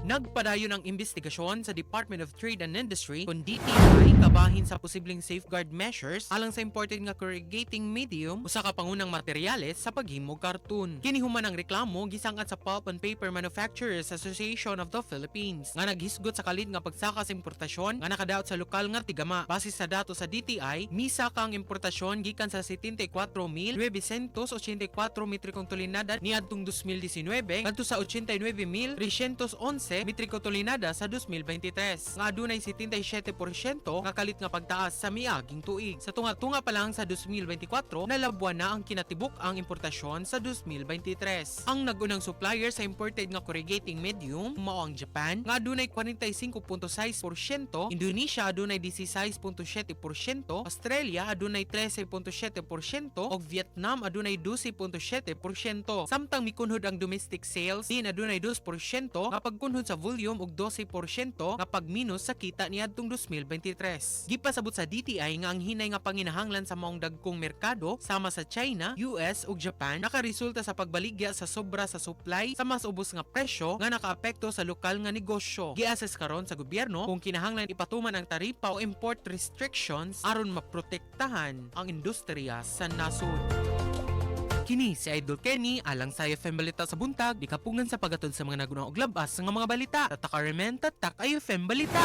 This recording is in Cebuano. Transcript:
Nagpadayon ang investigasyon sa Department of Trade and Industry kon DTI kabahin sa posibleng safeguard measures alang sa imported nga corrugating medium, usa ka pangunang materyales sa paghimog karton. Kini human ang reklamo gisang-at sa Pulp and Paper Manufacturers Association of the Philippines nga naghisgot sa kalit nga pagsaka sa importasyon nga nakadaot sa lokal nga tigama. Base sa datos sa DTI, misaka ang importasyon gikan sa 74,984 metrikong tonelada niadtong 2019 ngadto sa 89,311 metriko tonelada sa 2023, nga adunay 77% nga kalit nga pagtaas sa miaging tuig. Sa tunga-tunga pa lang sa 2024, nalabwan na ang kinatibuk-ang importasyon sa 2023. Ang nagunang supplier sa imported nga corrugating medium mao ang Japan nga adunay 45.6%, Indonesia adunay 16.7%, Australia adunay 13.7% ug Vietnam adunay 12.7%. Samtang mikunhod ang domestic sales din, adunay 2% nga pagkunhod sa volume ug 12% nga pagminus sa kita niadtong 2023. Gipasabot sa DTI nga ang hinay nga panginahanglan sa maong dagkong merkado sama sa China, US ug Japan nakaresulta sa pagbaligya sa sobra sa supply sa mas ubos nga presyo nga nakaapekto sa lokal nga negosyo. Gi-assess karon sa gobyerno kung kinahanglan ipatuman ang taripa o import restrictions aron maprotektahan ang industriya sa nasod. Kini si Idol Kenny alang sa IFM Balita sa Buntag, di kapungan sa pagatod sa mga naguna og labas nga mga balita. Tatak RMN, tatak IFM Balita.